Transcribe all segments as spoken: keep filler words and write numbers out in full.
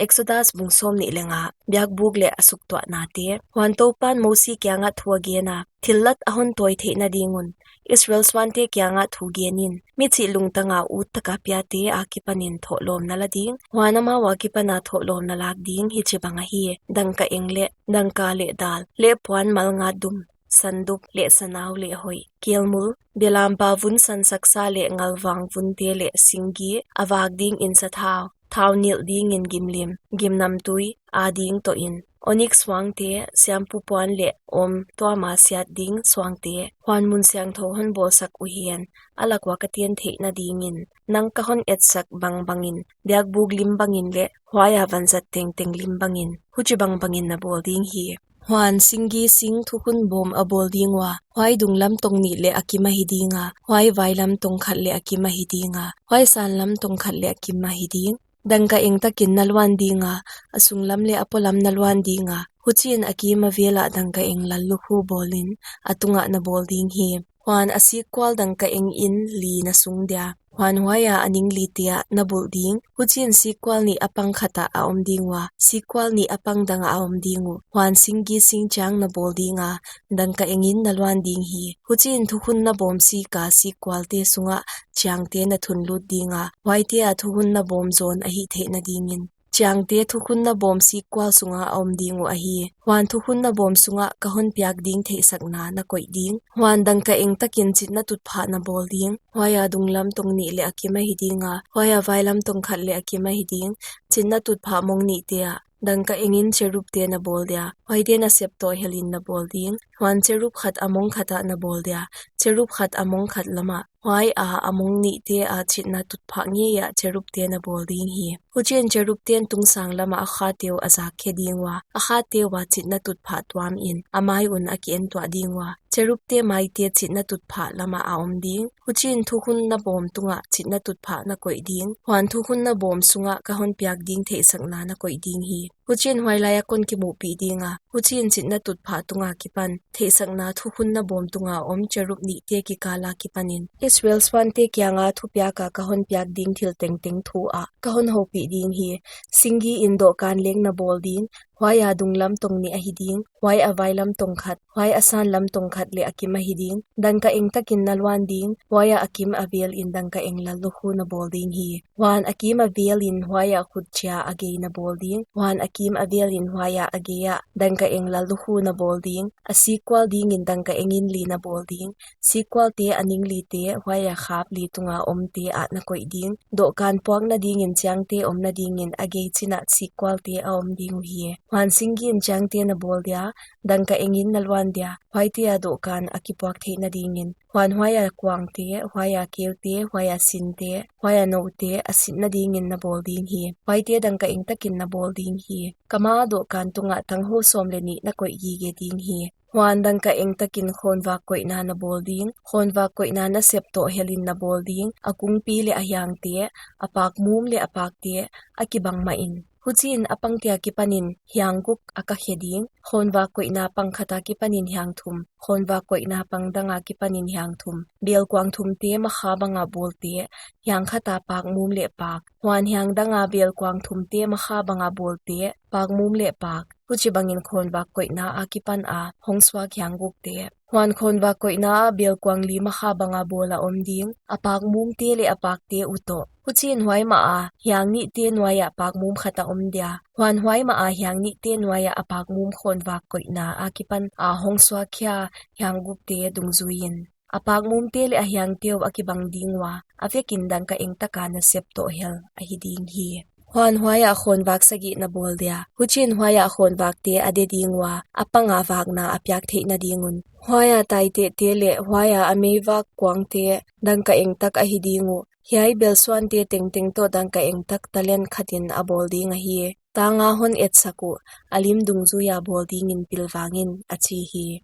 Exodus bung sawmnih leh nga, biakbuk leh a suktuahnate. Huan Toupan Mosi kiangah thu a gen a, thillat a hon tawi theihna ding un Israel suante kiangah thu gen in, michih lungtang a ut taka piate akipanin thohlawm na la ding. Huan amau akipana thohlawm na lak ding hichibang ahi: dangkaeng leh, dangka leh dal, leh puan malngat dum, sandup leh sanau leh hoih, kelmul, belampa vun sansaksa leh ngalvang vunte leh singgi, a vak dingin sathau, thau nilh dingin gimlim, gimnamtui, ading toh in, onik suangte, siampu puan leh om tuama siat ding suangte. Huan mun siangthou hon bawlsak uhen, a lak ua ka ten theihna dingin, nang ka hon etsak bangbangin, biakbuk lim bangin leh huaia vanzat tengteng lim bangin, huchibang bangin na bawl ding hi. Huan singgi sing thukhun bawm a bawl ding ua, huai dunglam tong nih leh a kim ahi ding a, huai vailam tong khat leh a kim ahi ding a, huai sanlam tong khat leh a kim ahi ding. Dangkaeng takin na luan ding a, a sunglam leh a polam na luan ding a, huchiin a kim a vel ah dangkaeng lallukhu bawlin, a tungah na bawl ding hi. Huan a sikkual dangkaeng in li na sung dia. Huan huaia a ning lite ah na bulh ding. Huchiin sikkual nih a pang khat ah a om ding ua, sikkual nih a pang dang ah a om ding uh. Huan singgi sing chiang na bawl ding a, dangkaeng in na luan ding hi. Huchiin thukhun na bawm sik a sikkualte sungah chiangte na thunlut ding a, huaite ah thukhun na bawm zawn a hih theihna dingin. Chiangte thukhun na bawm sikkual sunga a om ding uh ahi. Huan thukhun na bawm sungah ka hon piak ding theihsakna na koih ding. Huan dangkaeng takin chitna tutphah na bawl ding. Huaia dunglam tong nih leh a kim ahi ding a, huaia vailam tong khat leh a kim ahi ding. Chitna tutphah mong nihte ah dangkaeng in cherubte na bawl dia. Huaite na sep toh helin na bawl ding. Huan cherub khat a mong khat ah na bawl dia, cherub khat a mong khat lamah. Huaia a mong nihte ah chitna tutphah ngei ah cherubte na bawl ding hi. Huchiin cherubten tungsang lamah a khate uh a zak khe ding ua, a khate ua chitna tutphah tuamin, a mai un a ki-en tuah ding ua, cherubte maite chitna tutphah lamah a om ding. Huchiin thukhun na bawm tungah chitna tutphah na koih ding. Huan thukhun na bawm sungah ka hon piak ding theihsakna na koih ding hi. Huchiin huailai a kon kimuhpih ding a, huchiin chitna tutphah tunga kipan, theihsakna thukhun na bawm tunga om cherub nihte kikala kipanin, Israel suante kianga thupiaka ka hon piak ding thil tengteng thu ah ka hon houpih ding hi. Singgi in dohkan leng na bawl ding, huaia dunglam tong nih ahi ding, huaia vailam tong khat, huaia sanlam tong khat leh a kim ahi ding. Dangkaeng takin na luan ding, huaia a kim a velin dangkaeng lallukhu na bawl ding hi. Huan a kim a velin huaia khutchia a gei na bawl ding. Huan a kim a velin huaia a gei ah dangkaeng lallukhu na bawl ding. A sikkual dingin dangkaeng in li na bawl ding. Sikkualte a ning lite, huaia khap li tunga omte ah na koih ding. Dohkan puakna dingin chiangte omna dingin a gei chin ah sikkualte a om ding uhi. Huan singgi in chiangte na bawl dia, dangkaeng in na luan dia, huaite ah dohkan a kipuak theihna dingin. Huan huaia kuangte, huaia keute, huaia sinte, huaia noute, a sitna dingin na bawl ding hi. Huaite dangkaeng takin na bawl ding hi. Ka ma ah dohkan tungah tanghou sawm leh nih na koih gige ding hi. Huan dangkaeng takin khawnvak koihna na bawl ding. Khawnvak koihna na sep toh helin na bawl ding. A kungpi leh a hiangte, a pakmum leh a pakte, a kibang mahin. Huchiin a pangte akipanin hiang guk a ka khe ding. Khawnvak koihna pang khat akipanin hiang thum, khawnvak koihna pang dang akipanin hiang thum. Belkuang thumte makha banga bawlte, hiang khata pakmum leh pak. Huan hiang danga belkuang thumte makha banga bawlte, pakmum leh pak. Huchibangin khawnvak koihna akipan a hong suak hiang gukte. Huan khawnvak koihna ah belkuang li makha banga bawl a om ding, a pakmumte leh a pakte utoh. Huchiin huai mah a hiang nihte nuaia pakmum khat a om dia. Huan huai mah a hiang nihte nuaia a pakmum khawnvak koihna akipan a hong suak khia hiang gukte dungzuiin. A pakmumte leh a hiangte uh a kibang ding ua, a vekin dangkaeng taka na sep toh hel ahi ding hi. Huan huaia khawnvak sagih na bawl dia. Huchiin huaia khawnvakte a de ding ua, a panga vakna a piak theihna ding un. Huaia taitehte leh huaia a meivak kuangte dangkaeng tak ahi ding uh. Hiai belsuante tengteng toh dangkaeng tak talent khatin a bawl ding ahi. Tanga hon etsak uh, a lim dungzuia bawl dingin pilvang in, a chi hi.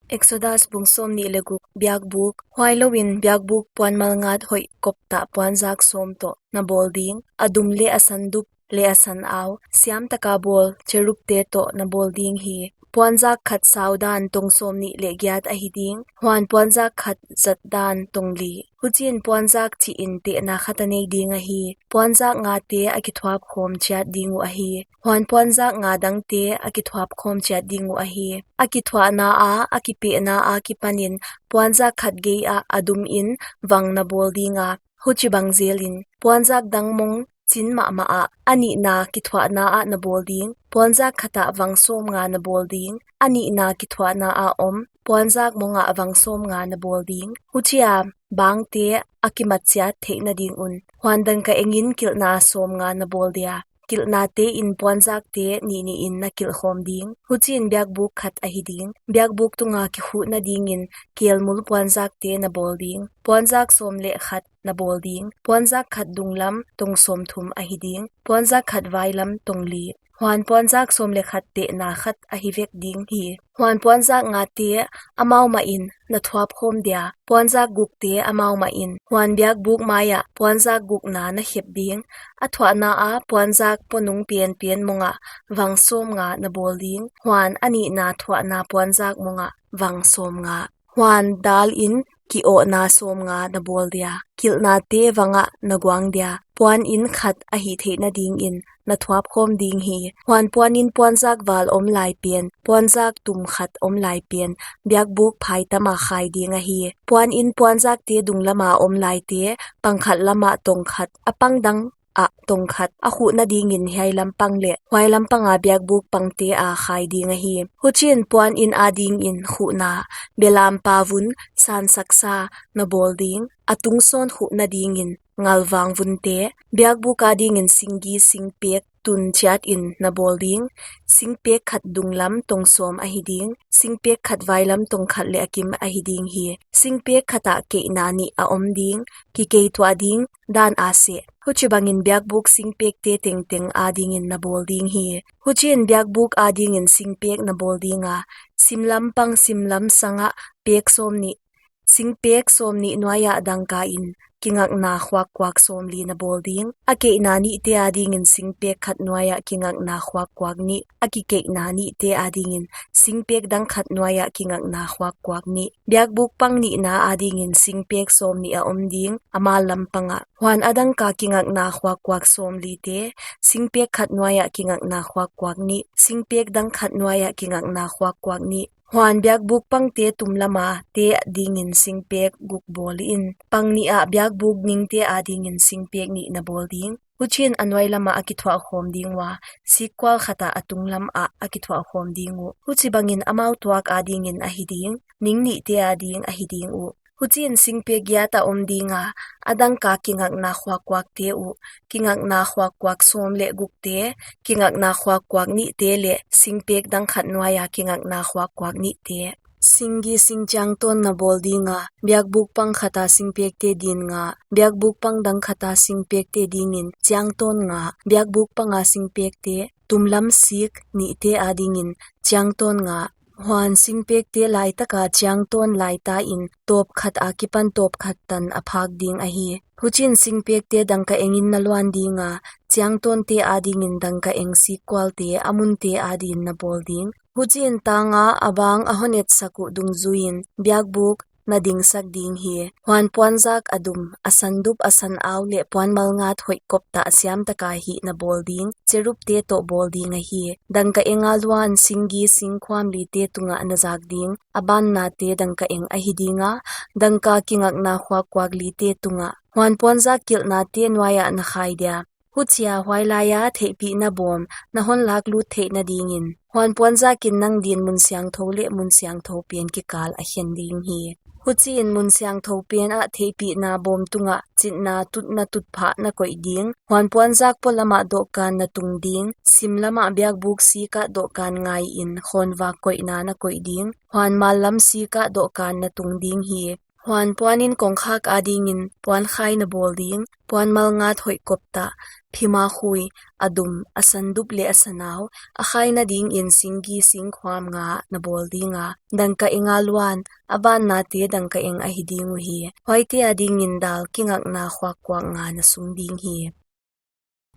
Exodus bung sawmnih leh guk, biakbuk. Huailouin biakbuk puan malngat hoih koptah puanzak sawm toh na bawl ding. A dum leh a sandup leh a sanau, siam taka bawl cherubte toh na bawl ding hi. Puanzak khat saudan tong sawmnih leh giat ahi ding, huan puanzak khat zatdan tong li. Huchiin puanzak chihin tehna khat a nei ding ahi. Puanzak ngate a kithuap khawm chiat ding uh ahi. Huan puanzak nga dangte a kithuap khawm chiat ding uh ahi. A kithuahna a, a kipehna a kipanin puanzak khat geiah a dumin vang na bawl dinga, huchibang zelin puanzak dang mong chin mahmah ah a nihna kithuahna ah na bawl ding. Puanzak khatah vang sawmnga na bawl ding. A nihna kithuahna a om puanzak mongah vang sawmnga na bawl ding. Huchia bangte a kimat chiat theihna ding un, huan dangka engin kilhna sawmnga na bawl dia. Kilhnatein puanzakte nihnihin na kilhkhawm ding. Huchiin biakbuk khat ahi ding. Biakbuk tunga kikhuhna dingin kelmul puanzakte na bawl ding. Puanzak sawm leh khat na bawl ding. Puanzak khat dunglam tong sawmthum ahi ding. Puanzak khat vailam tong li. Huan puanzak sawm leh khat tehna khat ahi vek ding hi. Huan puanzak ngate amau mahin na thuap khawm dia. Puanzak gukte amau mahin. Huan biakbuk maiah puanzak gukna na khep ding. A thuahna a puanzak ponung penpen mongah vang sawmnga na bawl ding. Huan a nihna thuahna puanzak mongah vang sawmnga. Huan dalin ki-awhna sawmnga na bawl dia. Kilhnate vangah na guang dia. Puanin khat ahi theihna dingin na thuap khawm ding hi. Huan puanin puanzak val om lai pen, puanzak tum khat om lai pen, biakbuk phaitam a khai ding ahi. Puanin puanzakte dunglama om laite, pang khat lamah tong khat, a pang dang ah tong khat, a khuhna dingin hiai lampang leh huai lampanga biakbuk pangte a khai ding ahi. Huchiin puanin adingin khuhna, belampa vun, sansaksa na bawl ding. A tungsawn khuhna dingin ngalvang vunte, biakbuk adingin singgi singpek tun chiatin na bawl ding. Singpek khat dunglam tong sawm ahi ding. Singpek khat vailam tong khat leh a kim ahi ding hi. Singpek khatah keihna nih a om ding. Kikei tuah ding dan a seh. Huchibangin biakbuk singpekte tengteng adingin na bawl ding hi. Huchiin biakbuk adingin singpek na bawl dinga, simlam pang simlam sangah pek sawmnih, singpek sawmnih nuaiah dangkain kingakna khuakkuak sawmli na bawl ding. A keihna nihte adingin singpek khat nuaiah kingakna khuakkuak nih, a kikeihna nihte adingin singpek dang khat nuaiah kingakna khuakkuak nih. Biakbuk pang nihna adingin singpek sawmnih a om ding, a mal lampangah. Huan a dangka kingakna khuakkuak sawmlite, singpek khat nuaiah kingakna khuakkuak nih, singpek dang khat nuaiah kingakna khuakkuak nih. Huan biakbuk pangte tumlama te dingin singpek guk bawl in, pang nihah biakbuk ningte adingin singpek nih na bawl ding. Huchiin a nuailamah a kithuah khawm ding ua, sikkual khatah a tunglamah a kithuah khawm ding uh. Huchibangin amau tuak adingin ahi ding, ning nihte ading ahi ding uh. Huchiin singpek giat a om dinga, a dangka kingakna khuakkuakte uh, kingakna khuakkuak sawm leh gukte, kingakna khuakkuak nihte leh singpek dang khat nuaia kingakna khuakkuak nihte. Singgi sing chiangtawn na bawl dinga, biakbuk pang khata singpekte din nga, biakbuk pang dang khata singpekte dingin chiangtawn nga, biakbuk panga singpekte, tumlam sik nihte adingin chiangtawn nga. Huan singpekte laitaka chiangtawn laitain tawp khat akipan tawp khat tan a phak ding ahi. Huchiin singpekte dangka engin na luan dinga, chiangtawnte adingin dangka eng sikkualte a munte adin na bawl ding. Huchiin tanga a bang a hon etsak uh dungzuiin biakbuk na dingsak ding hi. Huan puanzak a dum, a sandup, a sanau leh puan malngat hoih koptah siamtaka hih na bawl ding, cherubte toh bawl ding ahi. Dangka enga luan singgi singkhuam lite tungah na zak ding, a bannate dangka eng ahi dinga, dangka kingakna khuakkuak lite tungah. Huan puanzak kilhnate nuaia na khai dia. Huchia huailaia theihpihna bawm na hon laklut theihna dingin, huan puanzakin nang din mun siangthou leh mun siangthou pen kikal a khen ding hi. Huchiin mun siangthou penah theihpihna bawm tungah chitna tutna tutphah na koih ding. Huan puanzak polamah dohkan na tung ding, simlamah biakbuk sikah dohkan ngaiin khawnvak koihna na koih ding. Huan mallam sikah dohkan na tung ding hi. Huan puanin kongkhak adingin puankhai na bawl ding, puan malngat hoih koptah, phima khui, a dum, a sandup leh a sanau, a khaina dingin singgi singkhuam nga na bawl dinga, dangka enga luan, a bannate dangka eng ahi ding uhi. Huaite adingin dal kingakna khuakkuak nga na sung ding hi.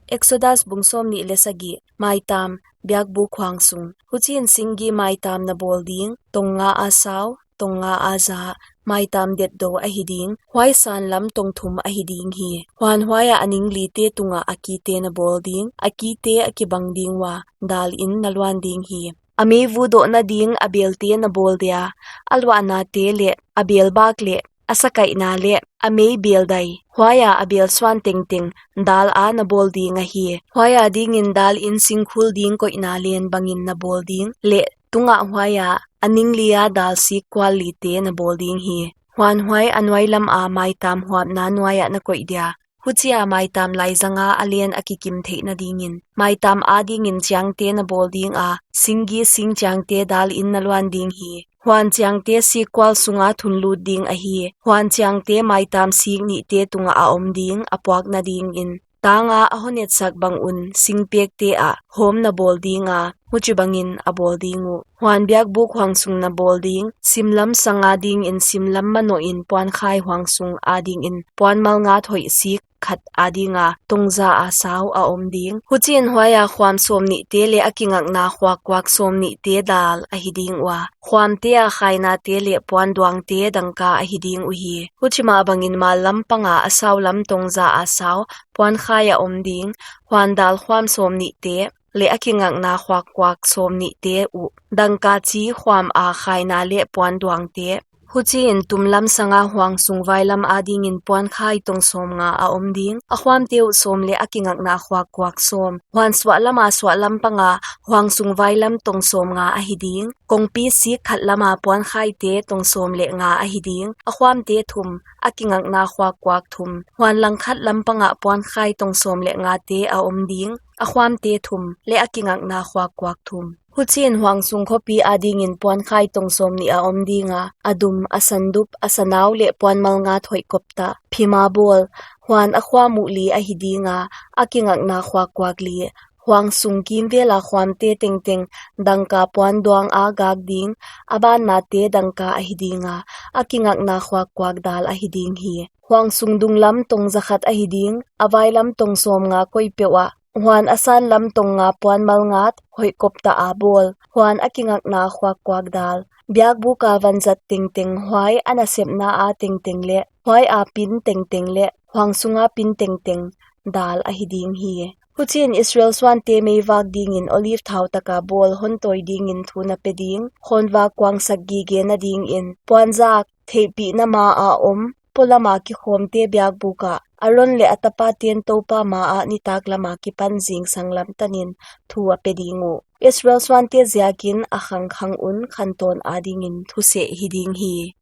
Exodus bung sawmnih leh sagih. Maitam, biakbuk huang sung. Huchiin singgi maitam na bawl ding, tong nga a sau, tong nga a za, maitam detdou ahi ding, huai sanlam tong thum ahi ding hi. Huan huaiah a ninglite tungah a kite na bawl ding, a kite a kibang ding ua, dalin na luan ding hi. A meivu dohna ding a belte na bawl dia, a luahnate leh, a belbak leh, a sakaihna leh, a mei beldai, huaia a bel suan tengteng, dal a na bawl ding ahi. Huaia dingin dalin singkhul ding koihna len bangin na bawl ding, leh tungah huaia a ningli a dal sikkual lite na bawl ding hi. Huan huai a nuailam a maitam huapna nuaiah na koih dia. Huchia maitam laizanga a len a kikim theihna dingin, maitam adingin chiangte na bawl dinga, singgi sing chiangte dalin na luan ding hi. Huan chiangte sikkual sunga thunlut ding ahi. Huan chiangte maitam sik nihte tungah a om ding, a puakna dingin. Tanga a hon etsak bang un, singpekte ah, hawm na bawl dinga, huchibangin a bawl ding uh. Huan biakbuk huang sung na bawl ding, simlam sanga dingin simlam manohin puankhai huang sung adingin, puan malngat hoih sik khat adinga, tong za a sau a om ding. Huchiin huaia khuam sawmnihte leh a kingakna khuakkuak sawmnihte dal ahi ding ua. Khuamte a khainate leh puanduangte dangka ahi ding uhi. Huchimah bangin mallam panga a saulam tong za a sau, puankhai a om ding, huan dal khuam sawmnihte, leh a kingakna khuakkuak sawmnihte uh, dangka chi khuam a khaina leh puanduangte. Huchiin tumlam sanga huang sung vailam adingin puankhai tong sawmnga a om ding, a khuamte uh sawm leh a kingakna khuakkuak sawm. Huan suahlama suahlam panga huang sung vailam tong sawmnga ahi ding. Kongpi sik khat lama puankhaite tong sawm leh nga ahi ding, a khuamte thum, a kingakna khuakkuak thum. Huan langkhat lam panga puankhai tong sawm leh ngate a om ding, a khuamte thum, leh a kingakna khuakkuak thum. Huchiin huang sung khopi adingin puankhai tong sawmnih a om dinga, a dum, a sandup, a sanau leh puan malngat hoih koptah, phima bawl, huan a khuam uh li ahi dinga, a kingakna khuakkuak li, huang sung kimvela khuamte tengteng, dangka puanduang a gak ding, a bannate dangka ahi dinga, a kingakna khuakkuak dal ahi ding hi. Huang sung dunglam tong zakhat ahi ding, a vailam tong sawmnga koih peuhah, huan a sanlam tong nga puan malngat, hoih koptah a bawl, huan a kingakna khuakkuak dal. Biakbuka vanzat tengteng huai a nasepna a tengteng leh, huai a pin tengteng leh, huang sunga pin tengteng, dal ahi ding hi. Huchiin Israel suante meivak dingin olive thau taka bawl hon tawi dingin thu na pe ding, khawnvak kuangsak gigena dingin, puanzak, theihpihna maa om, polama kikhawmte biakbukah, Aron leh a tapaten Toupa maah nitak lama kipan zingsang lam tanin thu a pe ding uh. Israel suante ziakin a khangkhang un khantawn adingin thuseh hi ding hi.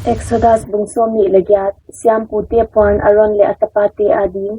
Exodus bung sawmnih leh giat. Siampute puan Aron leh a tapate ading.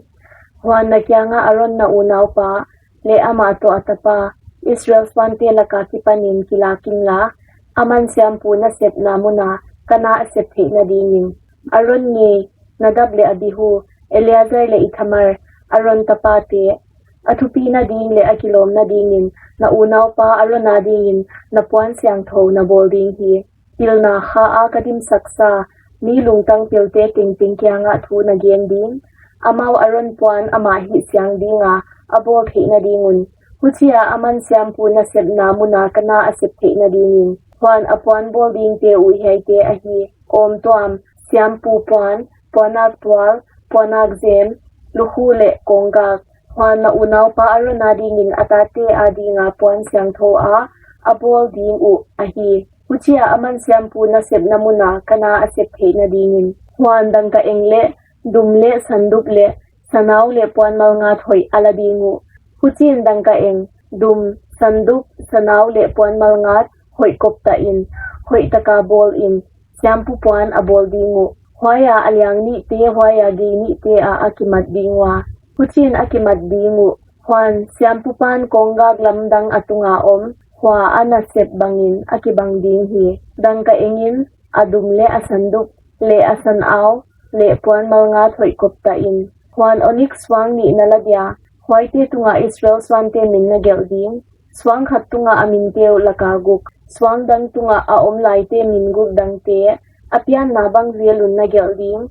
Huan na kianga Aron na unaupa, leh amah toh a tapa, Israel suante laka kipanin kilak inla, aman siampu nasepna muna ka na a sep theihna dingin. Aron ngei, Nadab leh Abihu, Eleazar leh Ithamar, Aron tapate, a thupina ding leh a kilawmna dingin, na unaupa Aron adingin, na puan siangthou na bawl ding hi. Pilna khaa ka dimsaksa, mi lungtang pilte tengteng kiangah thu na gen ding. Amau Aron puan amah hihsiang dinga, a bawl theihna ding un. Huchia aman siampu nasepna muna ka na a sep theihna dingin. Huan a puan bawl dingte uh hiaite ahi, awmtuam, siampu puan, puanak tual, puanak zem, lukhu leh kawnggak. Huan na unaupa Aron adingin a tate adinga puan siangthou a, a bawl ding uh ahi. Huchia aman siampu nasepna muna ka na a sep theihna dingin. Huan dangkaeng leh, dum leh, sandup leh, sanau leh puan malngat hoih a la ding uh. Huchiin dangkaeng, dum, sandup, sanau leh puan malngat hoih koptahin, hoih taka bawlin, siampu puan a bawl ding uh. Huaia a liang nihte, huaia gei nihte ah a kimat ding ua. Huchiin a kimat ding uh. Huan siampupan kawnggak lamdang a tunga om, hua a nasep bangin a kibang ding hi. Dangkaengin, a dum leh a sandup, leh a sanau, leh puan malngat hoih koptahin. Huan onik suang nih na la dia, huaite tungah Israel suante min na gelh ding. Suang khat tungah a minte uh laka guk, suang dang tungah a om laite min guk dangte, a pianna bang zelun na gelh ding.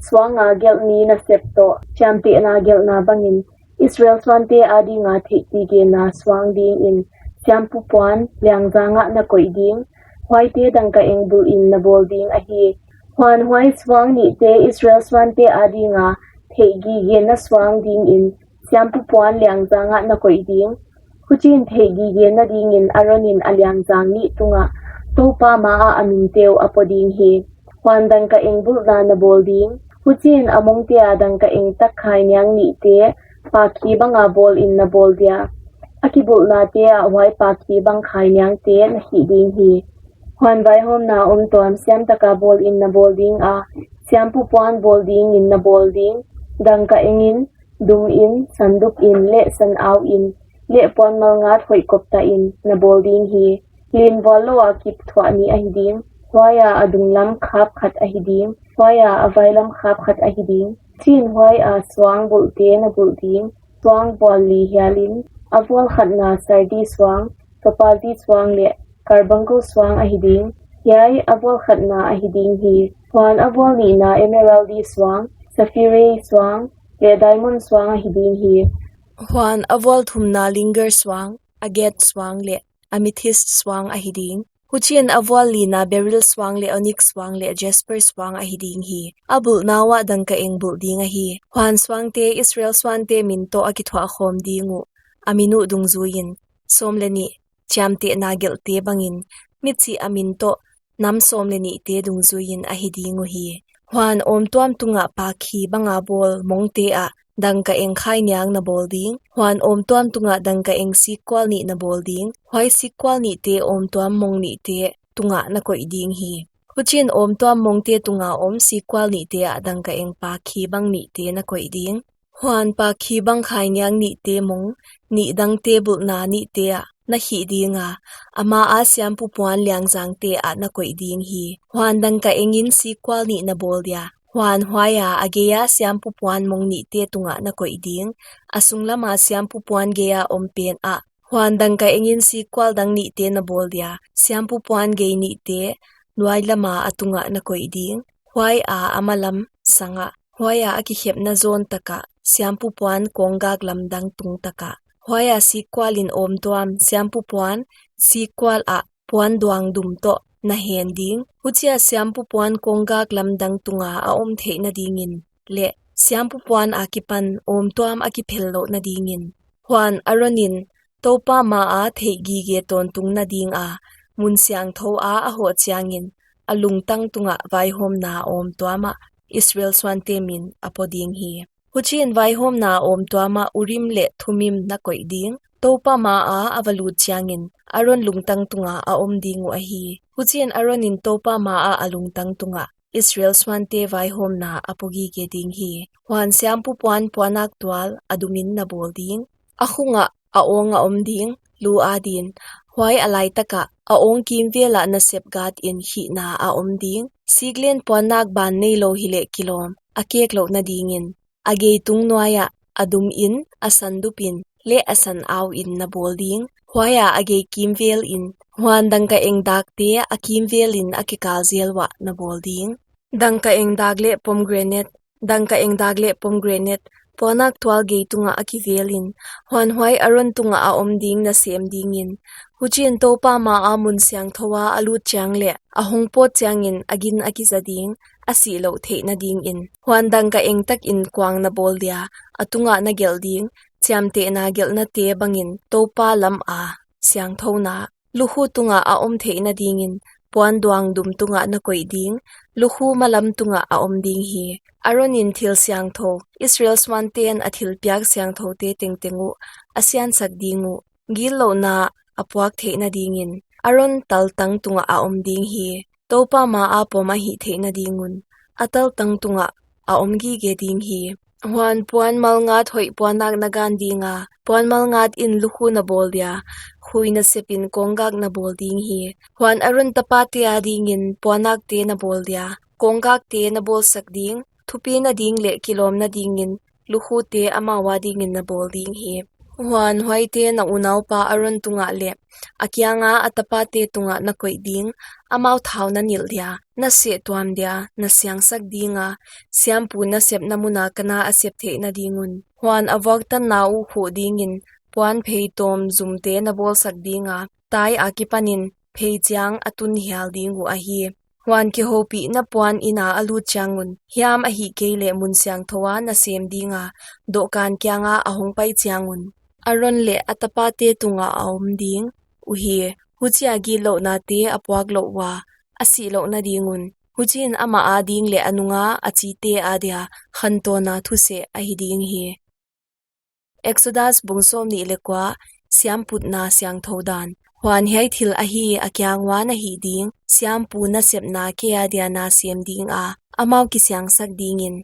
suanga gelhni nasep toh chiamtehna gelhna bangin Israel suante adinga theihgigena suang dingin siampu puan liangzang ah na koih ding, huaite dangka-eng bulhin na bawl ding ahi. Huan huai suang nihte Israel suante adinga theihgigena suang dingin siampu puan liangzang ah na koih ding. Huchiin theihgigena dingin Aronin a liangzang nih tungah Toupa maah a minte uh a po ding hi. Huan dangka-eng bulhna na bawl ding. Huchiin a mongtea dangka-eng tak khainiang nihte pakhi banga bawlin na bawl dia, a kibulhnate ah huai pakhi bang khainiangte na hih ding hi. Huan vaihawmna omtuam siamtaka bawlin na bawl dinga, siampu puan bawl dingin na bawl ding, dangka-engin, dumin, sandupin, leh sanauin, leh puan malngat hoih koptahin na bawl ding hi. Lin vualloua kip thuah nih ahi ding, huaia a dunglam khap khat ahi ding, huaia a vailam khap khat ahi ding. Huchiin huaia suang bulhte na bulh ding, suang vual li hialin, a vual khatna sardi suang, topazi suang leh karbuncle suang ahi ding. Hiai a vual khatna ahi ding hi. Huan a vual nihna emeraldi suang, sapphire suang, leh diamond suang ahi ding hi. Huan a vual thumna lignar suang, agate suang leh amethyst suang ahi ding. Huchiin a vual lina beryl suang leh onyx suang leh jasper suang ahi ding hi. A bulhna uah dangka-eng bulh ding ahi. Huan suangte Israel suante min toh a kithuah khawm ding uh, a min uh dungzuiin, sawm leh nih, chiamtehna gelhte bangin, michih a min toh nam sawm leh nihte dungzuiin ahi ding uhi. Huan omtuam tungah pakhi banga bawl mongte ah dangka-eng khainiang na bawl ding. Huan omtuam tungah dangka-eng sikkual nih na bawl ding. Huai sikkual nihte omtuam mong nihte tungah na koih ding hi. Huchiin omtuam mongte tunga om sikkual nihte ah dangka-eng pakhi bang nihte na koih ding. Huan pakhi bang khainiang nihte mong, nih dangte bulhna nihte ah na hih dinga, a maa siampu puan liangzangte ah na koih ding hi. Huan dangka-engin sikkual nih na bawl dia. Huan huaia a geia siampu puan mong nihte tungah na koih ding, a sunglama siampu puan geia om pen ah. Huan dangka-engin sikkual dang nihte na bawl dia, siampu puan gei nihte nuailama a tungah na koih ding, huaia a malam sangah, huaia a kikhepna zawn takah, siampu puan kawnggak lamdang tung takah. Huaia sikkualin omtuam siampu puan sikkual ah puan duang dum toh na hen ding. Huchia siampu puan kawnggak lamdang tunga a om theihna dingin, leh siampu puan akipan omtuam a kiphel louhna dingin. Huan Aronin Toupa maa theihgige tawntungna dinga mun siangthou a a hoh chiangin, a lungtang tungah vaihawmna omtuam ah Israel suante min a po ding hi. Huchiin vaihawmna omtuam ah Urim leh Thumim na koih ding, Toupa maa a va lut chiangin Aron lungtang tunga a om ding uh ahi. Huchiin Aronin Toupa maa a lungtang tungah Israel suante vaihawmna a po gige ding hi. Huan siampu puan puannak tual a dumin na bawl ding. A khungah a awng a om ding, lu adin. Huai a laitakah a awng kimvelah nasep gatin hihna a om ding. Siklen puannak ban neilou hileh kilawm, a kek louhna dingin. A gei tung nuaiah, a dumin, a sandupin, leh a sanauin na bawl ding. Huaia a gei kimvelin, huan dangka-eng dakte a kimvelin a kikal zel uah na bawl ding. Dangka-eng dak leh pomgranate, dangka-eng dak leh pomgranate, puannak tual gei tungah a kivelin, huan huai Aron tungah a om ding na sem dingin. Huchiin Toupa maa mun siangthou a a lut chiang leh, a hong pawt chiangin a gin a kiza ding, a sih louh theihna dingin. Huan dangka-eng takin kuang na bawl dia, a tungah na gelh ding, chiamtehna gelhnate bangin Toupa lama siangthouna, lukhu tungah a om theihna dingin, puan duang dum tungah na koih ding, lukhu malam tungah a om ding hi. Aronin thil siangthou, Israel suanten a thilpiak siangthoute tengteng uh a siansak ding uh, gitlouhna a puak theihna dingin, Aron taltang tungah a om ding hi. Toupa maa pom a hih theihna ding un, a taltang tungah a om gige ding hi. Huan puan malngat hoih puannak na gan dinga, puan malngatin lukhu na bawl dia, khui nasepin kawnggak na bawl ding hi. Huan Aron tapate adingin puannakte na bawl dia, kawnggakte na bawlsak ding, thupina ding leh kilawmna dingin, lukhute amau adingin na bawl ding hi. Huan huaite na unaupa Aron tungah leh a kianga a tapate tungah na koih ding, amau thau na nilh dia, na seh tuam dia, na siangsak dinga, siampu nasepna muna ka na a sep theihna ding un. Huan a vuaktanna uh khuh dingin puan phei tawm zumte na bawlsak dinga, tai akipanin phei chiang a tun hial ding uh ahi. Huan kihoupihna puan ina a lut chiang un, hiam ahihkeileh mun siangthou a na sem dinga dohkan kianga a hongpai chiang un, Aron leh a tapate tunga a om ding uhi. Huchia gitlohnate a puak louh ua, a sih louhna ding un. Huchiin amah ading leh a nunga a chite adia khantawnna thuseh ahi ding hi. Exodus bung sawmnih leh kua. Siamputna siangthou dan. Huan hiai thil ahi, a kiang ua na hih ding, siampu nasepna kei adia na sem dinga, amau kisiangsak dingin,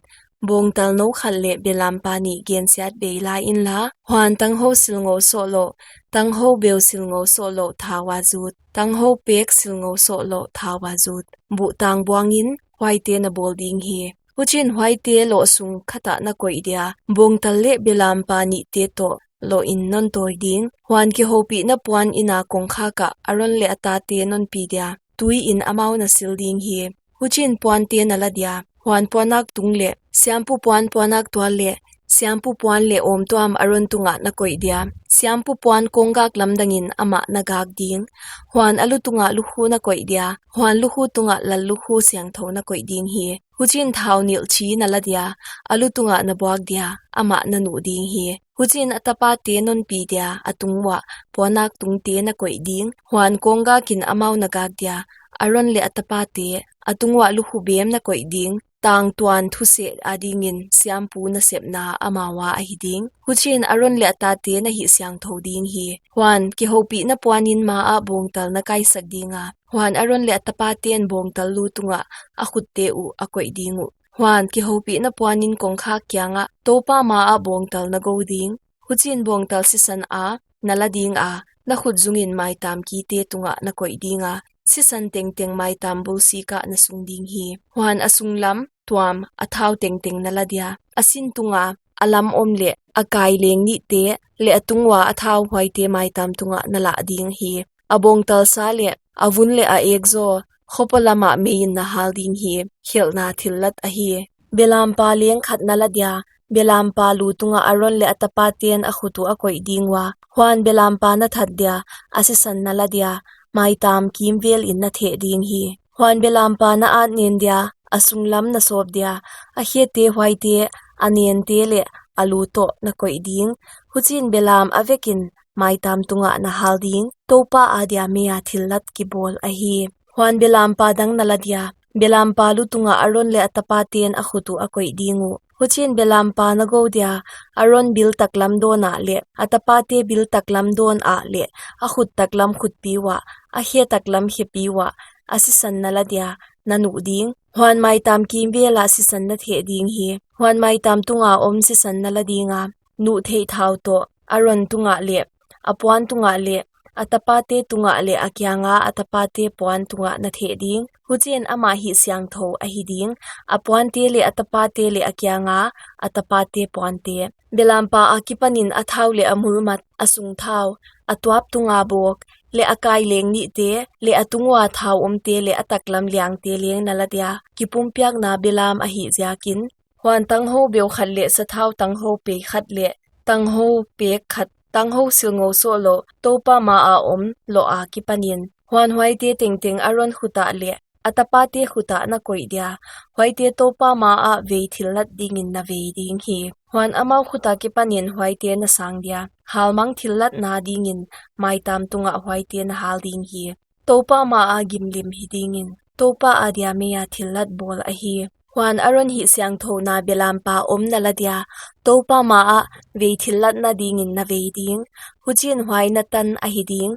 bawngtal nou khat leh belampa nih gensiatbei la inla, huan tanghou silngou sohlouh, tanghou beu silngou sohlouh thau a zut, tanghou pek silngou sohlouh thau a zut, buhtang buangin huaite na bawl ding hi. Huchiin huaite loh sung khatah na koih dia, bawngtal leh belampa nihte toh lohin non tawi ding. Huan kihoupihna puan ina kongkhak ah Aron leh a tate non pi dia, tuiin amau na sil ding hi. Huchiin puante na la dia, huan puanak tung leh, siampu puan puanak tual leh, siampu puan leh awmtuam Aron tungah na koih dia, siampu puan kawnggak lamdangin amah na gak ding. Huan a lu tungah lukhu na koih dia, huan lukhu tungah lal lukhu siangthou na koih ding hi. Huchiin thau nilh chi na la dia, a lu tungah na buak dia, amah na nuh ding hi. Huchiin a tapate non pi dia, a tung uah puanak tungte na koih ding, huan kawnggak in amau na gak dia, Aron leh a tapate, a tung uah lukhu bem na koih ding, tangtuan thuseh adingin siampu nasepna amau a ahi ding. Huchiin Aron leh a tate na hih siangthou ding hi. Huan kihoupihna puanin ma ah bawngtal na kaisak dinga, huan Aron leh a tapaten bawngtal lu tungah a khutte uh a koih ding uh. Huan kihoupihna puanin kongkhak kiangah Toupa ma ah bawngtal na gou ding. Huchiin bawngtal sisan a na la dinga, na khut zungin maitam kite tungah na koih dinga, sisan tengteng maitam bulsik ah na sung ding hi. Huan a sunglam tuam a thau tengteng na la dia, a sin tunga a lam om leh a kai leng nihte leh a tung ua a thau huaite maitam tungah na lah ding hi. A bawngtal sa leh a vun leh a ek zaw khopo lamah meiin na hal ding hi. Khelhna thillat ahi. Belampa leng khat na la dia, belampa lu tungah Aron leh a tapaten a khut uh a koih ding ua, huan belampa na that dia, a sisan na la dia, maitam kimvelin na theh ding hi. Huan belampa na at nen dia, a sunglam na sawp dia, a khete huaite, a nente leh a lu toh na koih ding. Huchiin belam a vekin maitam tungah na hal ding, Toupa adia meia thillat kibawl ahi. Huan belampa dang na la dia, belampa lu tungah Aron leh a tapaten a khut uh a koih ding uh. Huchiin belampa na gou dia, Aron bil taklam dawn ah leh a tapate bil taklam dawn ah leh a khut taklam khutpi uah, a khe taklam khepi uah, a sisan na la dia, na nuh ding. Huan maitam kimvel ah sisan na theh ding hi. Huan maitam tunga om sisan na la dinga, nuh theih thau toh Aron tungah leh a puan tungah leh a tapate tungah leh a kianga a tapate puan tungah na theh ding. Huchiin amah hih siangthou ahi ding, a puante leh a tapate leh a kianga a tapate puante. Belampa akipanin a thau leh a mulmat, a sung thau, a tuap tunga bawk, leh a kai leng nihte, leh a tung ua thau omte leh a taklam liangte leng na la dia, kipumpiakna belam ahih ziakin. Huan tanghou beu khat leh sathau tanghou pei khat leh tanghou pek khat, tanghou silngou sohlouh, Toupa ma a om loh akipanin. Huan huaite tengteng Aron khut ah leh a tapate khut ah na koih dia, huaite Toupa ma ah vei thillat dingin na vei ding hi. Huan amau khut akipanin huaite na sang dia, halmang thillatna dingin maitam tungah huaite na hal ding hi. Toupa ma ah gimlim hi dingin, Toupa adia meia thillat bawl ahi. Huan Aron hih siangthouna belampa om na la dia, Toupa ma ah vei thillatna dingin na vei ding. Huchiin huai na tan ahi ding.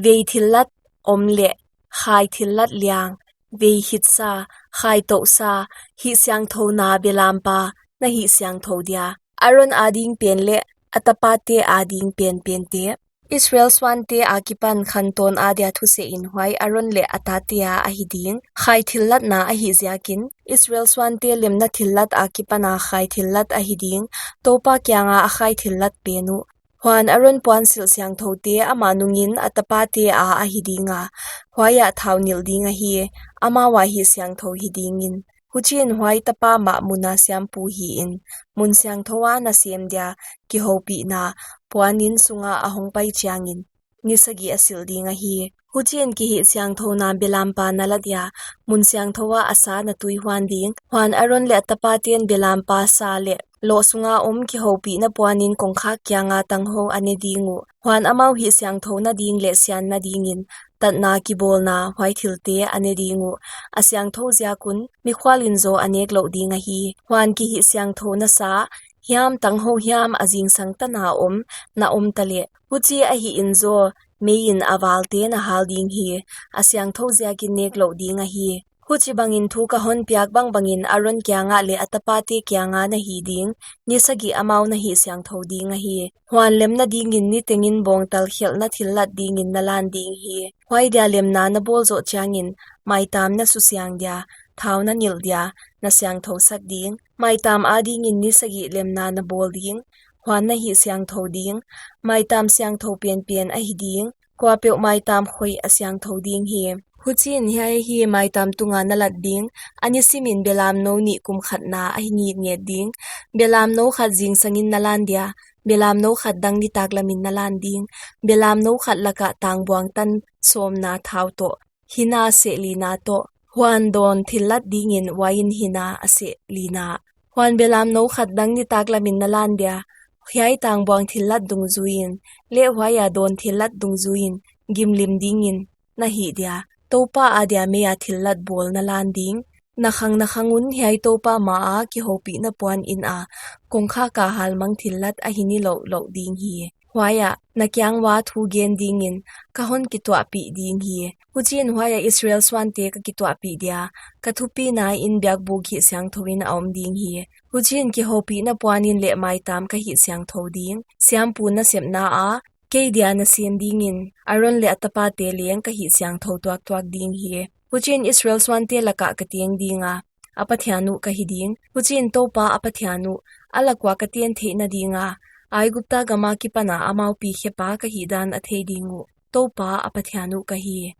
Vei thillat om leh, khai thillat liang, vei khitsa, khai touhsa, hih siangthouna belampa na hih siangthou dia, Aron ading pen leh a tapate ading pen pente. Israel suante akipan khantawn adia thusehin huai Aron leh a tate a ahi ding. Khai thillatna ahih ziakin, Israel suante lemna thillat akipana khai thillat ahi ding. Toupa kianga a khai thillat pen uh, Huan Aron puansilh siangthoute amah nungin a tapate a ahi dinga, huaiah thau nilh ding ahi, amau a hihsiangthou hi dingin. Huchiin huai tapa mah mun a siampu hiin, mun siangthou a nasem dia kihoupihna puanin sunga a hongpai chiangin, ni sagih a silh ding ahi. Huchiin kihihsiangthouna belampa na la dia, mun siangthou a a sa na tuihuan ding. Huan Aron leh a tapaten belampa sa leh loh sunga om kihoupihna puanin kongkhak kianga tanghou a ne ding uh. Huan amau hihsiangthouna ding leh sianna dingin, tatna kibawlna huai thilte a ne ding uh. A siangthou ziak un, mikhualin zaw a nek louh ding ahi. Huan kihihsiangthouna sa hiam tanghou hiam a zingsang tana om na om taleh, huchi ahihin zaw meiin a valte na hal ding hi, a siangthou ziakin nek louh ding ahi. Huchibangin thu ka honpiak bangbangin Aron kiangah leh a tapate kianga na hi ding, ni sagih amau na hihsiangthou ding ahi. Huan lemna dingin ni tengin bawngtal khelhna thillat dingin na lan ding hi. Huai dia lemna na bawl zoh chiangin, maitam na susiang dia, thau na nilh dia, na siangthou sak ding. Maitam adingin ni sagih lemna na bawl ding, huan na hihsiangthou ding. Maitam siangthou penpen ahi ding, kuapeuh maitam khoih a siangthou ding hi. Huchiin hiai ahi maitam tunga na lat ding, a nisimin belamnou nih kum khatna ahi ngitnget ding. Belamnou khat zingsangin na lan dia, belamnou khat dang nitaklamin na lan ding. Belamnou khat lakah tangbuang tan sawmna thau toh, hina seh lina toh, huan dawn thillat dingin uain hina a seh lina. Huan belamnou khat dang nitaklamin na lan dia, hiai tangbuang thillat dungzuiin, leh huaia dawn thillat dungzuiin, gimlim dingin na hih dia, Toupa adia meia thillat bawl na lan ding. Na khang na khang un hiai Toupa maa kihoupihna puanin a kongkhaka halmang thillat ahi nilouh louh ding hi. Huaiah na kiang ua thu gen dingin ka hon kituahpih ding hi. Huchiin huaiah Israel suante ka kituahpih dia, ka thupinain biakbuk hihsiangthouin a om ding hi. Huchiin kihoupihna puanin leh maitam ka hihsiangthou ding. Siampu nasepna a kei dia na sem dingin, Aron leh a tapate leng ka hihsiangthou tuaktuak ding hi. Huchiin Israel suante lakah ka teng dinga, a Pathian uh ka hi ding. Huchiin Toupa a Pathian uh, a lak ua ka ten theihna dinga, Aigupta gama kipana amau pi khepa ka hihdan a thei ding uh, Toupa a Pathian uh ka hi.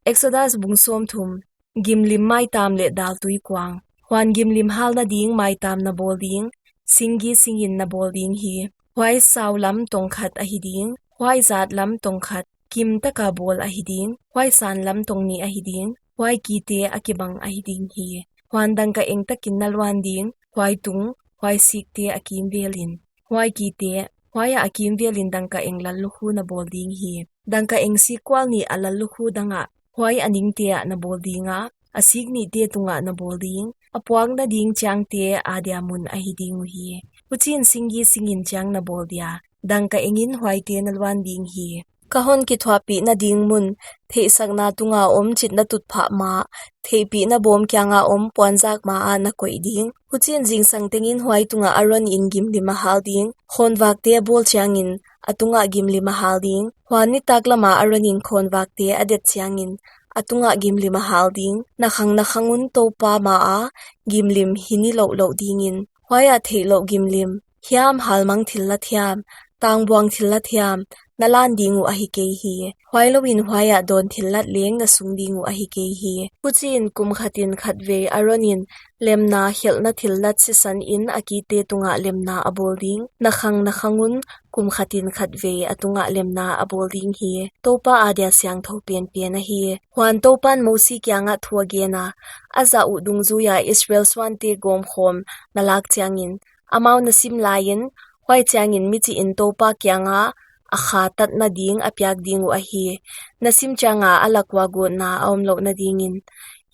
Exodus bung sawmthum. Gimlim maitam leh daltui kuang. Huan gimlim halna ding maitam na bawl ding, singgi singin na bawl ding hi. Huai sau lam tongkhat ahi ding, huai zat lam tongkhat, kim taka bawl ahi ding, huai san lam tongnih ahi ding, huai kite a kibang ahi ding hi. Huan dangka eng takin na luan ding, huai tung, huai sikte a kimvelin. Huai kite, huaiah a kimvelin dangka eng lallukhu na bawl ding hi. Dangka eng sik kual nih a lallukhu dangah, huai a ningte ah na bawl dinga, a sik nihte tungah na bawl ding. A puakna ding chiangte adia mun ahi ding uhi. Huchiin singgi singin chiang na bawl dia, dangka engin huaite na luan ding hi. Ka hon kithuahpihna ding mun, theihsakna tunga om chitna tutphah ma, theihpihna bawm kianga om puanzak maa na koih ding. Huchiin zingsang tengin huai tungah Aronin gimlim a hal ding. Khawnvakte a bawl chiangin, a tungah gimlim a hal ding. Huan nitaklama Aronin khawnvakte a det chiangin, a tungah gimlim a hal ding. Na khang na khang un Toupa maa gimlim hi nilouh louh dingin, huaiah theihlouh gimlim hiam, halmang thillat hiam, tangbuang thillat hiam, na lan ding uh ahi kei hi. Huailouin huaiah dawn thillat leng na sung ding uh ahi kei hi. Huchiin kum khatin khatvei Aronin lemna khelhna thillat sisanin a kite tungah lemna a bawl ding. Na khang na khang un kum khatin khatvei a tungah lemna a bawl ding hi. Toupa adia siangthou penpen ahi. Huan Toupan Mosi kiangah thu a gena, a zah uh dungzuia Israel suante gawmkhawm na lak chiangin, amau na sim laiin, huai chiangin michihin Toupa kianga a kha tatna ding a piak ding uh ahi. Na sim chianga a lak ua gawtna a omlouhna dingin,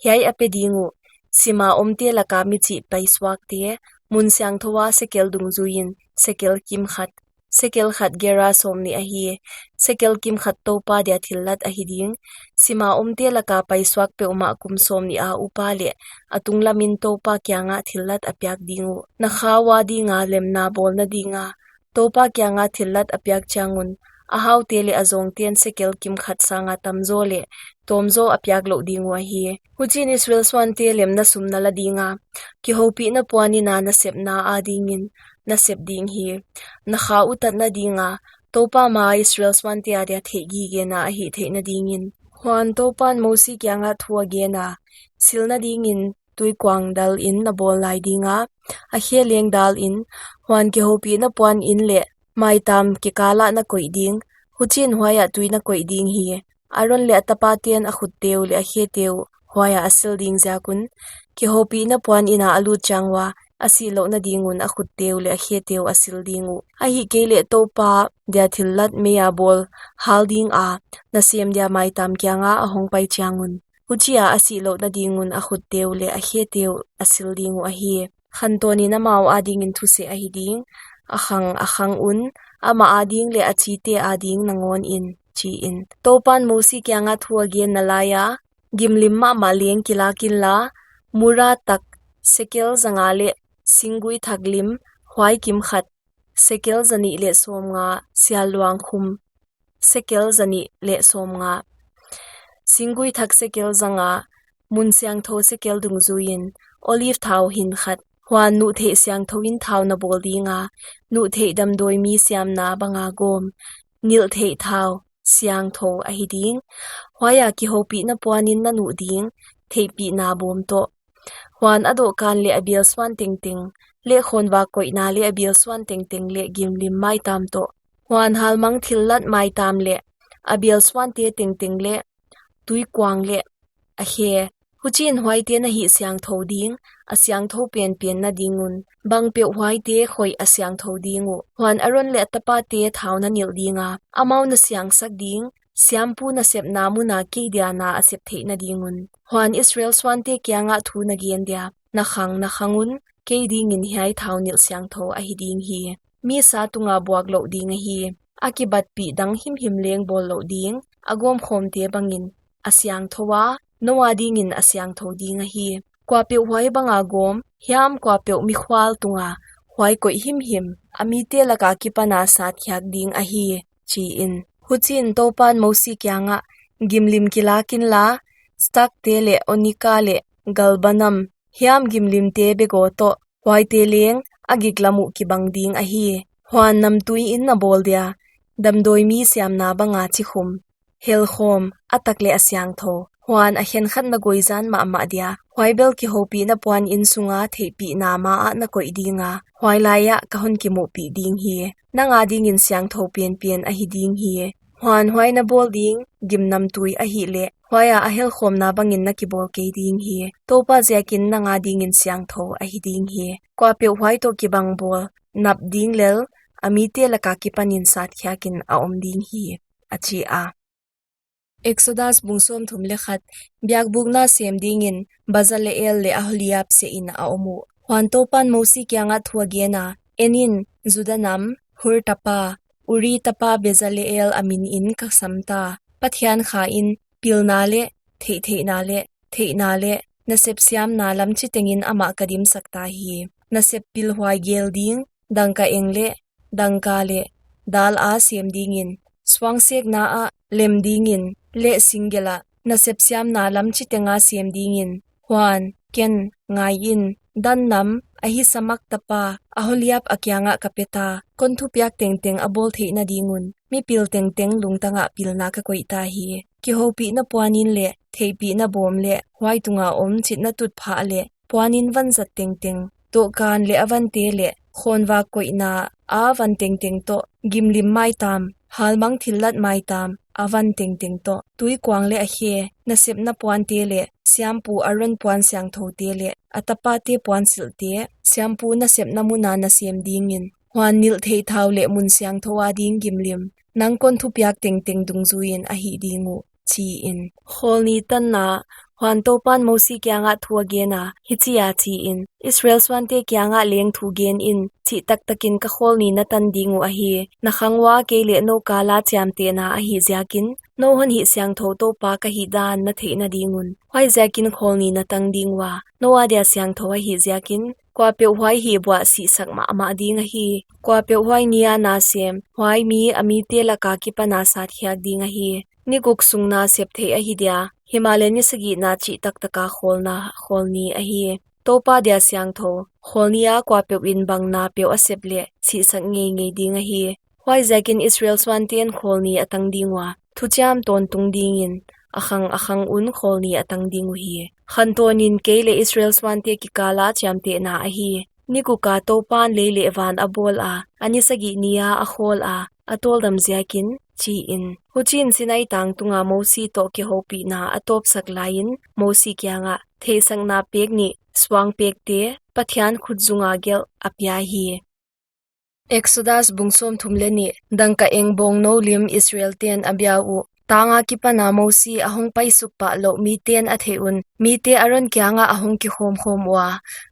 hiai a pe ding uh: sima omte laka michih paisuakte, mun siangthoua sekel dungzuiin sekel kimkhat, sekel khat gera sawmnih ahi. Sekel kimkhat Toupa dia thillat ahi ding. Sima omte laka paisuak peuhmah kum sawmnih a upa leh a tunglamin Toupa kiangah thillat a piak ding uh. Na kha ua dinga lemna bawlna dinga Toupa kianga thillat a piak chiang un, a haute leh a zawngten sekel kimkhat sanga tamzaw leh tawmzaw a piak louh ding uh ahi. Huchiin Israel suante lemna sum na la dinga, kihoupihna puanin a nasepna adingin na sep ding hi. Na kha utatna dinga, Toupa maa Israel suante adia theihgigena a hih theihna dingin. Huan Toupan Mosi kiangah thu a gena, silna dingin tuikuang dalin na bawl lai dinga, a khe leng dalin, huan kihoupihna puanin leh maitam kikalah na koih ding, huchiin huaiah tui na koih ding hi. Aron leh a tapaten a khutte uh leh a khete uh huaiah a sil ding ziak un, kihoupihna puanina a lut chiang ua, a sih louhna ding un a khutte uh leh a khete uh a sil ding uh. Ahihkeileh Toupa dia thillat meia bawl hal dinga, na sem dia maitam kianga a hongpai chiang un, huchia a sih louhna ding un a khutte uh leh a khete uh a sil ding uh ahi. Khantawnin amau adingin thuseh ahi ding, a khang a khang un, amah ading leh a chite ading nangawnin, chiin. Toupan Mosi kiangah thu a genna laia, gimlim mahmah leng kilakin la, murra tak sekel zanga leh singgui thak lim huai kim khat, sekel zanih leh sawmnga, sialluang khum sekel zanih leh sawmnga, singgui thak sekel zanga, mun siangthou sekel dungzuiin, olive thau hin khat, huan nuhtheih siangthouin thau na bawl dinga, nuhtheih damdawi mi siamna banga gawm, nilhtheih thau siangthou ahi ding. Huaia kihoupihna puanin na nuh ding, theihpihna bawm toh. Huan a dohkan leh a bialsuan tengteng, leh khawnvak koihna leh a bialsuan tengteng leh gimlim maitam toh. Huan halmang thillat maitam leh a bialsuante tengteng leh tuikuang leh a khe. Huchiin huaite na hihsiangthou ding, a siangthou penpen na ding un, bangpeuh huaite khoih a siangthou ding uh. Huan Aron leh a tapate thau na nilh dinga, amau na siangsak ding, siampu nasepna muna kei dia na a sep theihna ding un. Huan Israel suante kiangah thu na gen dia, na khang na khang un, kei dingin hiai thau nilh siangthou ahi ding hi. Mi sa tunga buak louh ding ahi. A kibatpih dang himhim leng bawl louh ding, a gawmkhawmte bangin a siangthou a, nou adingin a siangthou ding ahi. Kuapeuh huai banga gawm, hiam kuapeuh mikhual tunga huai koih himhim, a mite laka kipana satkhiak ding ahi, chiin. Huchiin Toupan Mosi kiangah, gimlim kilakin la, stakte leh onika leh galbanum, hiam gimlimte begaw toh, huaite leng a giklam uh kibang ding ahi. Huan namtuiin na bawl dia, damdawi mi siamna banga chikhum, helkhawm, a tak leh a siangthou. Huan a khenkhat na gawizan mahmah dia, huai bel kihoupihna puanin sunga theihpihna maah na koih dinga, huai laiah ka hon kimuhpih ding hi. Nang adingin siangthou penpen ahi ding hi. Huan huai na bawl ding, gimnamtui ahihleh, huaia a helkhawmna bangin na kibawl kei ding hi. Toupa ziakin nang adingin siangthou ahi ding hi. Kuapeuh huai toh kibang bawl, nap ding lel, a mite laka kipanin satkhiakin a om ding hi, a chi a. Exodus bung sawmthum leh khat. Biakbuk na sem dingin Bazaleel leh Aholiab sehin a om uh. Huan Toupan Mosi kiangah thu a gena, enin, Juda nam, Hur tapa, Uri tapa Bezaleel a minin ka samta. Pathian khain, pilna leh, theihtheihna leh, theihna leh, nasep siamna lam chitengin amah ka dimsakta hi. Nasep pilhuai gel ding, dangka eng leh, dangka leh, dala sem dingin, suangsekna ah lem dingin, leh singgelah, nasep siamna lam chitenga sem dingin, huan, ken, ngaiin, Dan nam, Ahisamak tapa, Aholiab a kiangah ka peta, kon thupiak tengteng a bawl theihna ding un, mipil tengteng lungtangah pilna ka koihta hi. Kihoupihna puanin leh, theihpihna bawm leh, huai tunga om chitna tutphah leh, puanin vanzat tengteng, dohkan leh a vante leh, khawnvak koihna a van tengteng toh, gimlim maitam, halmang thillat maitam, a van tengteng toh, tuikuang leh a khe, nasepna puante leh, siampu Aron puan siangthoute leh, a tapate puansilhte, siampu nasepna muna na sem dingin, huan nilhtheih thau leh mun siangthou ading gimlim, nang kon thupiak tengteng dungzuiin a hih ding uh, chiin. Khawlni tanna. Huan Toupan Mosi kiangah thu a gena, hichia chiin, Israel suante kiangah leng thu genin, chih taktakin ka khawlni na tan ding uh ahi. Na khang ua kei leh nou kala chiamtehna ahih ziakin, nou hon hihsiangthou Toupa ka hih dan na theihna ding un. Huaiziakin khawlni na tang ding ua, nou adia siangthou ahih ziakin, kuapeuh huai hihbuah sihsak mahmah ding ahi. Kuapeuh huai nia na sem, huai mi a mite laka kipana satkhiak ding ahi. Ni guk sung na sep theih ahi dia, himahleh ni sagihna chih taktaka khawlna, khawlni ahi. Toupa dia siangthou, khawlni a kuapeuh in bang na peuh a sep leh sihsak ngeingei ding ahi. Huaiziakin Israel suanten khawlni a tang ding ua, thuchiam tawntung dingin, a khang a khang un khawlni a tang ding uhi. Khantawnin kei leh Israel suante kikala chiamtehna ahi. Ni guk a Toupan lei leh van a bawl a, a ni sagih ni a a khawl a, a tawldam ziakin, chiin. Huchiin Sinai tang tunga Mosi toh kihoupihna a tawpsak laiin, Mosi kiangah, theihsakna pek nih, suang pekte, Pathian khutzunga gelh a pia hi. Exodus bung sawmthum leh nih. Dangkaeng bawngnou lim Israelten a bia uh. Tang akipana Mosi a hong paisuk pah louh miten a theih un, mite Aron kiangah a hong kikhawmkhawm ua,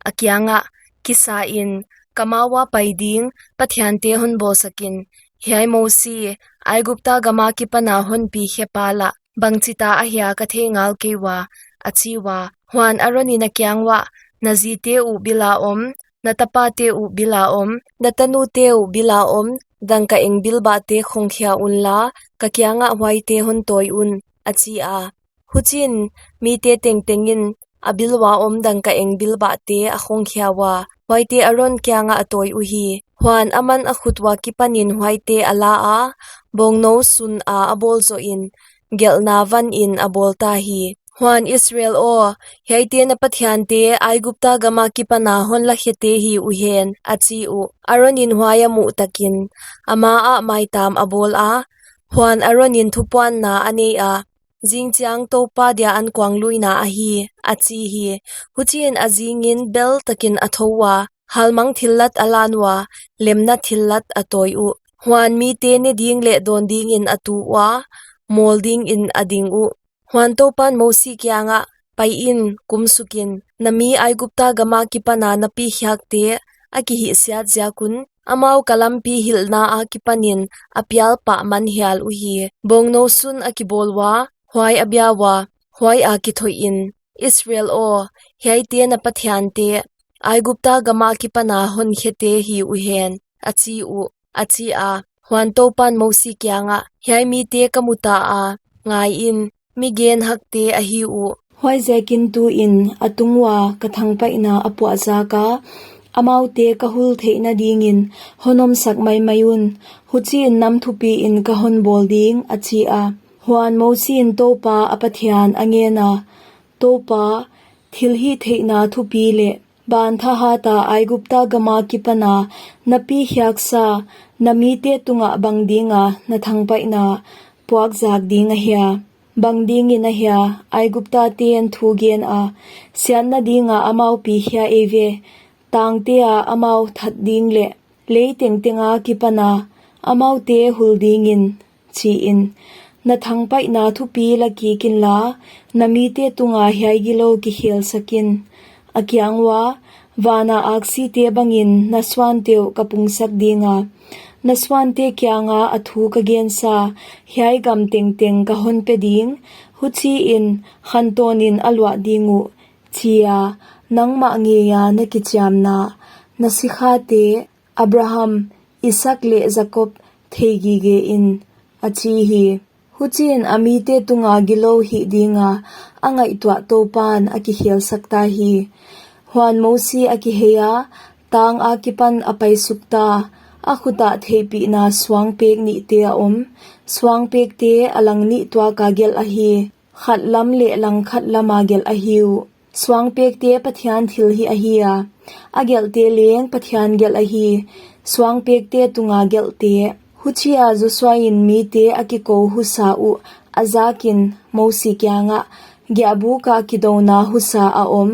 a kiangah, kisain, ka ma ua pai ding, pathiante hon bawlsakin, hiai Mosi, Aigupta gam akipana hon pi khe pa lah, bangchita ahia ka thei ngal kei ua, a chi ua. Huan Aronin a kiang uah, na zite uh bila om, na tapate uh bila om, na tanute uh bila om, dangkaeng bilbahte khongkhia unla, ka kiangah huaite hon tawi un, a chi a. Huchiin, mite tengtengin, a bil ua om dangkaeng bilbahte a khongkhia ua, huaite Aron kiangah a tawi uhi. Huan aman a khut ua kipanin huaite a la a, bawngnou sun a a bawl zohin, gelhna vanin a bawl ta hi. Huan Israel aw, hiaite na pathiante Aigupta gam akipana hon lakhete hi uhen, a chi uh. Aronin huai a muh takin, a ma ah maitam a bawl a. Huan Aronin thupuanna a nei a, zingchiang Toupa dia ankuangluina ahi, a chi hi. Huchiin a zingin bel takin a thou ua, halmang thillat a lan ua, lemna thillat a tawi uh. Huan mite ne ding leh dawn dingin a tu ua, mawl dingin a ding uh. Huan Toupan Mosi kiangah, pai in, kumsukin, na mi Aigupta gam akipana na pi khiakte, a kihihsiat ziak un, amau ka lampi hilhna akipanin, a pial pah man hial uhi. Bawngnou sun a kibawl ua, huai a bia ua, huai a kithoihin, Israel aw, hiaite na pathiante, Aigupta gam akipana hon khete hi uhen, a chi uh, a chi a. Huan Toupan Mosi kiangah, hiai mite ka mu ta a, ngaiin, mi genhakte ahi uh. Huaiziakin tuin a tung ua ka thangpaihna a puah zak a, amaute ka hul theihna dingin hon omsak maimai un, huchiin nam thupiin ka hon bawl ding, a chi a. Huan Mosiin Toupa a Pathian a ngen a, Toupa, thilhihtheihna thupi leh, ban thahat a Aigupta gam akipana na pi khiaksa na mite tungah bang dinga na thangpaihna puak zak ding ahia? Bang dingin ahia Aiguptaten thu gen a, siatna dinga amau pi khia eive, tangte a amau that ding leh, lei tengteng akipana amaute hul dingin, chiin, na thangpaihna thupi la kik inla, na mite tunga hiai gilou kikhel sakin. A kiang ua, vana aksite bangin na suante uh ka pungsak dinga, na suante kianga a thu ka gensa hiai gam tengteng ka hon pe ding, huchiin khantawnin a luah ding uh, chi a, nangmah ngeia na kichiamna, na sikhate, Abraham, Isaak leh Jakob thei gigein, a chi hi. Huchiin a mite tunga gilou hih dinga a ngaihtuah Toupan a kikhel sak ta hi. Huan Mosi a kihei a, tang akipan a paisuk ta, a khut ah theihpihna suangpek nihte a om, suangpekte a lang nih tuaka gelh ahi, khat lam leh langkhat lama gelh ahi uh. Suangpekte Pathian thilhih ahi a, a gelhte leng Pathian gelh ahi, suangpekte tunga gelhte. Huchia Joshuain mite a kikou husa uh a zakin Mosi kiangah, giahbuk ah kidouna husa a om,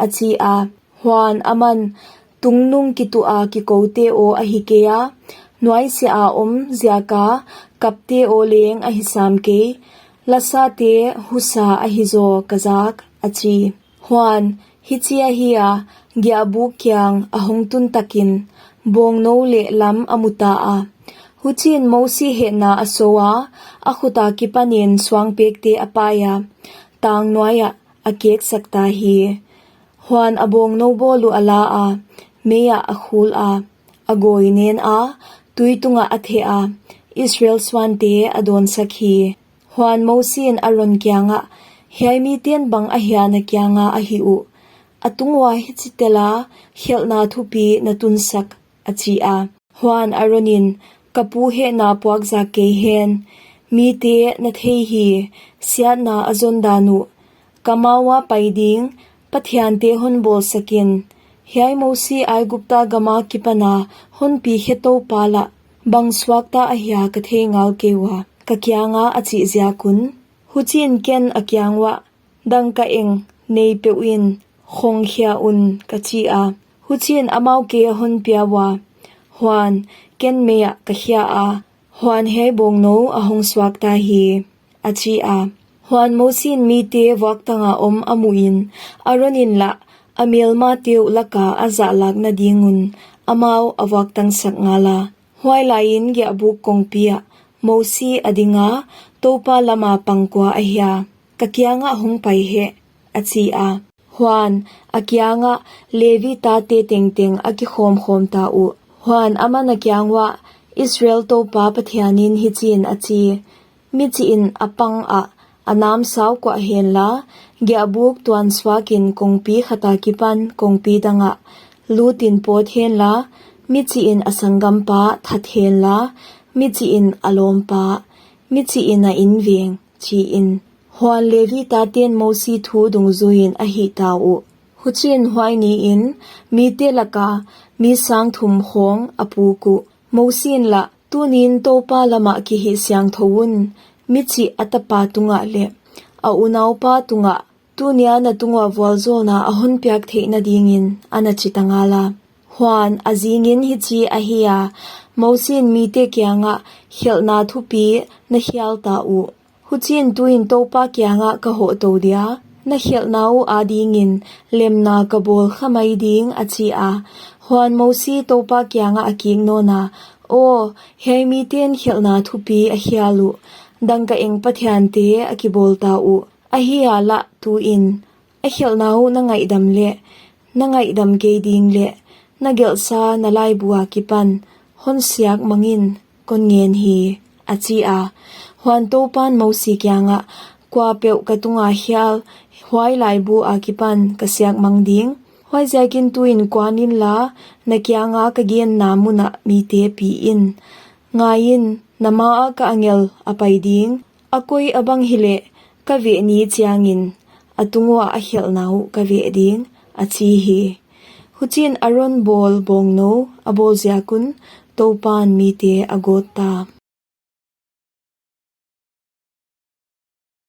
a chi a. Huan aman, tungnung kituh a kikoute aw ahi kei a, nuaisiah a om ziaka kapte aw leng ahi sam kei, lasate husa ahi zaw ka zak, a chi. Huan, hichi ahi a, giahbuk kiang a hong tun takin, bawngnou leh lam a mu ta a. Huchiin Mosi hehna a sou a, a khut akipanin suangpekte a pai a, tang nuaiah a keksak ta hi. Huan a bawngnou bawl uh a la a, meiah a khul a, a gawi nen a, tui tungah a theh a, Israel suante a dawnsak hi. Huan Mosiin Aron kiangah, hiai miten bang ahia na kianga a hih uh, a tung ua hichi tela khelhna thupi na tunsak, a chi a. Huan Aron in, Ka pu hehna puakzak kei hen, mite na thei hi, siatna a zon dan uh, ka ma ua pai ding, pathiante hon bawlsak in, hiai Mosi Aigupta gama kipana hon pi khe Toupa lah bang suakta ahia ka thei ngal kei ua, ka kianga a chih ziak un. Huchiin ken a kiang uah, Dangkaeng nei peuh in khong khia un, ka chi a. Huchiin amau kei a hon pia ua, huan ken mei ah ka khia a, huan hiai bawngnou a hong suakta hi, a chi a. Huan Mosi in mite vuaktang a om a muh in, Aron in lah a melmate uh laka a zahlakna ding un amau a vuaktangsak ngal a. Huailai in giahbuk kongpi ah Mosi a ding a, Toupa lama pang kua ahia, ka kiangah hong pai heh, a chi a. Huan a kiangah Levi tate tengteng a kikhawmkhawm ta uh. Huan aman a kiang uah, Israel Toupa Pathian in hichiin a chi, Michih in a pang ah a namsau kuah henla, giahbuk tuan suakin kongpi khat akipan kongpi dang ah lut in pawt henla, michih in a sanggampa that henla, michih in a lawmpa, michih in a inveng, chi in. Huan Levi taten Mosi thu dungzuiin a hih ta uh. Huchiin huai niin mite laka mi sang thum khawng a puk uh. Mosi in lah, Tuniin Toupa lamah kihihsiangthou un, michih a tapa tungah leh a unaupa tungah, tunia na tung ua vualzawlna a hon piak theihna dingin, a na chi ta ngal a. Huan a zingin hichi ahi a, Mosi in mite kiangah khelhna thupi na khial ta uh. Huchiin tuin Toupa kiangah ka hoh tou dia, na khelhna uh adingin lemna ka bawl kha mai ding, a chi a. Huan Mosi Toupa kiangah a kik nawn a, Aw, hiai miten khelhna thupi a khial uh, dangkaeng pathiante a kibawl ta uh. Ahia lah tuin a khelhna uh na ngaihdam leh, na ngaihdam kei ding leh, na gelhsa na laibu akipan hon siak mang in kon ngen hi, a chi a. Huan Toupan Mosi kiangah, Kuapeuh ka tunga khial, huai laibu akipan ka siak mang ding. Huaiziakin tuin kuan inla, na kianga ka genna munah mite pi in. Ngaiin, na maah ka angel a pai ding, a koi a bang hileh, ka veh ni chiangin a tung uah a khelhna uh ka veh ding, a chi hi. Huchiin Aron bawl bawngnou a bawl ziak un Toupan mite a gawt ta.